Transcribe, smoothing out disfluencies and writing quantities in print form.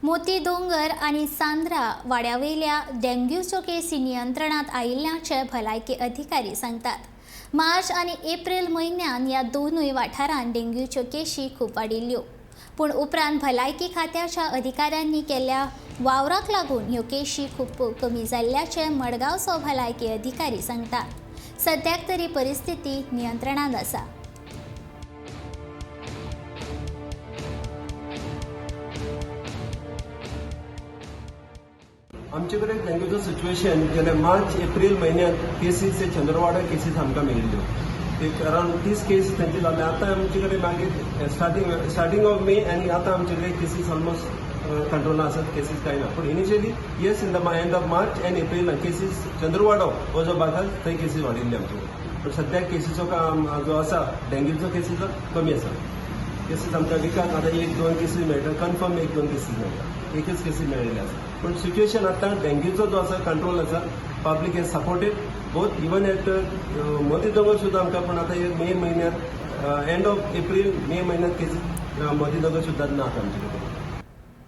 मोती दोंगर आनी चांद्रा वाड्यावयल्या डेंग्यूच्यो केसी नियंत्रणात आयिल्ल्याचे भलायकी अधिकारी सांगतात. मार्च आनी एप्रील म्हयन्यान ह्या दोनूय वाठारांत डेंग्यूच्यो केशी खूब वाडिल्ल्यो, पूण उपरांत भलायकी खात्याच्या अधिकाऱ्यांनी केल्ल्या वावराक लागून ह्यो केशी खूब कमी जाल्ल्याचे मडगांवचो भलायकी अधिकारी सांगतात. सद्याक तरी परिस्थिती नियंत्रणात आसा. आमचे कडेन डेंग्यूचो सिच्युएशन गेल्या मार्च एप्रील म्हयन्यात केसीस चंद्रवाडा केसीस आमकां मेळिल्ल्यो. एक अरावंड 30 केस तांचे जाल्ले. आतां आमचे कडेन मागीर स्टार्टींग ऑफ मे आनी आतां आमचे कडेन केसीस ऑलमोस्ट कंट्रोला आसात. केसीस कांय ना, पूण initially, yes, in the end of March and April cases Chandrawado हो जो भाग आसा थंय केसीस वाडिल्ले आमचे कडेन. पूण सद्याक केसीचो जो आसा, डेंग्यूचो केसीचो कमी आसा. केसीस आमकां विकाक आतां एक दोन केसीस मेळटा, कन्फर्म एक दोन केसीस मेळटा, एकच केसीस मेळिल्ले आसा. पूण सिच्युएशन आतां डेंग्यूचो जो आसा कंट्रोल आसा. Public is supported both, even at Moti Dongor सुद्दां आमकां. पूण आतां मे म्हयन्यात, एंड ऑफ एप्रील मे म्हयन्यात केसीस मोती दोंगर सुद्दां ना आतां आमचे कडेन.